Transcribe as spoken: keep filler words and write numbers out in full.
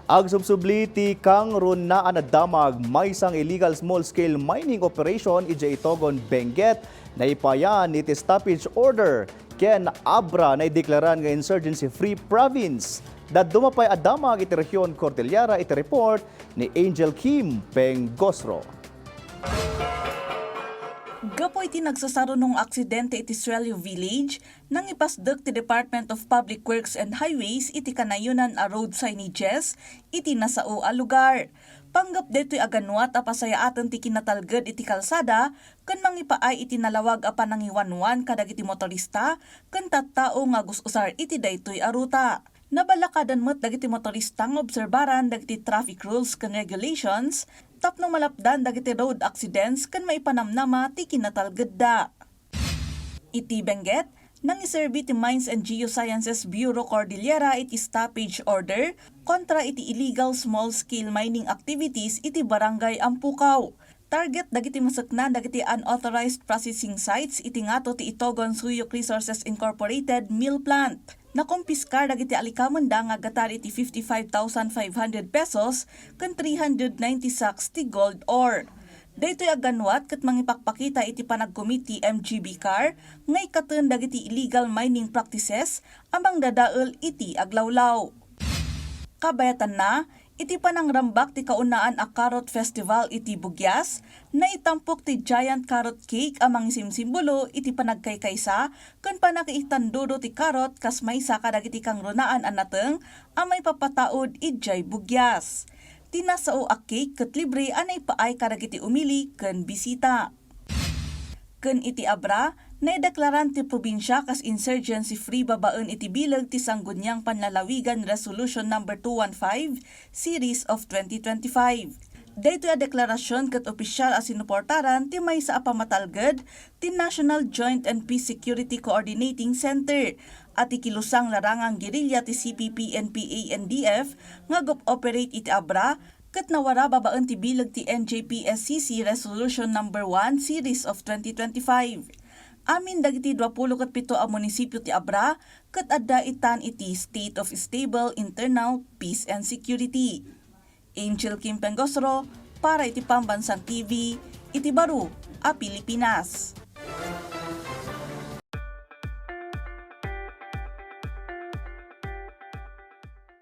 Agsubsubli ti kangrunaan a damag maysa nga illegal small-scale mining operation idiay Itogon, Benguet. Naipayan iti stoppage order ken Abra naideklaran nga insurgency-free province. Dadduma pay a damag iti rehiyon Cordillera iti report ni Angel Kim Pengosro. Gapu iti nagsasarunong nga aksidente iti Suello Village, nangipasdek ti Department of Public Works and Highways iti kanayonan a road signages iti nasao a lugar. Panggep daytoy a ganwat a pasayaaten ti kinatalged iti kalsada ken mangipaay iti nalawag a panangiwanwan kadagiti motorista ken tattao nga agus-usar iti daytoy a ruta. Nabalakadan met dagiti motorista nga obserbaran dagiti traffic rules ken regulations tapno malapdan dagiti road accidents ken maipanamnama ti kinatalgedda. Iti Benguet, nangiserbi ti Mines and Geosciences Bureau Cordillera iti stoppage order kontra iti illegal small-scale mining activities iti Barangay Ampukaw. Target dagiti maseknan dagiti unauthorized processing sites iti ngato ti Itogon Suyok Resources Incorporated mill plant. Nakumpiskar dagiti alikamenda nga aggatar iti fifty-five thousand five hundred pesos ken three hundred ninety sacks ti gold ore. Daytoy a ganwat ket mangipakpakita iti panagcommit ti M G B car nga ikkaten dagiti illegal mining practices a mangdadael iti aglawlaw. Kabayatanna, iti panangrambak ti kaunaan a Carrot Festival iti Buguias, naitampok ti giant carrot cake a mangisimsimbolo iti panagkaykaysa ken pannakaitandudo ti karot kas maysa kadagiti kangrunaan a nateng a maipapataud idiay Buguias. Ti nasao a cake ket libre a naipaay kadagiti umili ken bisita. Ken iti Abra, naideklaran ti probinsia kas insurgency-free babaen iti bileg ti Sangguniang Panlalawigan Resolution Number two one five, Series of twenty twenty-five. Daytoy a deklarasyon ket opisyal a sinuportaran ti maysa a pamatalged ti National Joint and Peace Security Coordinating Center a ti Kilusang Larangang Guerrilla ti C P P N P A N D F nga agob-operate iti Abra ket nawara babaen ti bileg ti N J P S C C Resolution Number one Series of twenty twenty-five. Amin dagiti duapulo ket pito a munisipio ti Abra ket adda itan iti state of stable internal peace and security. Angel Kim Pengosro para iti Pambansang T V iti baro a Pilipinas.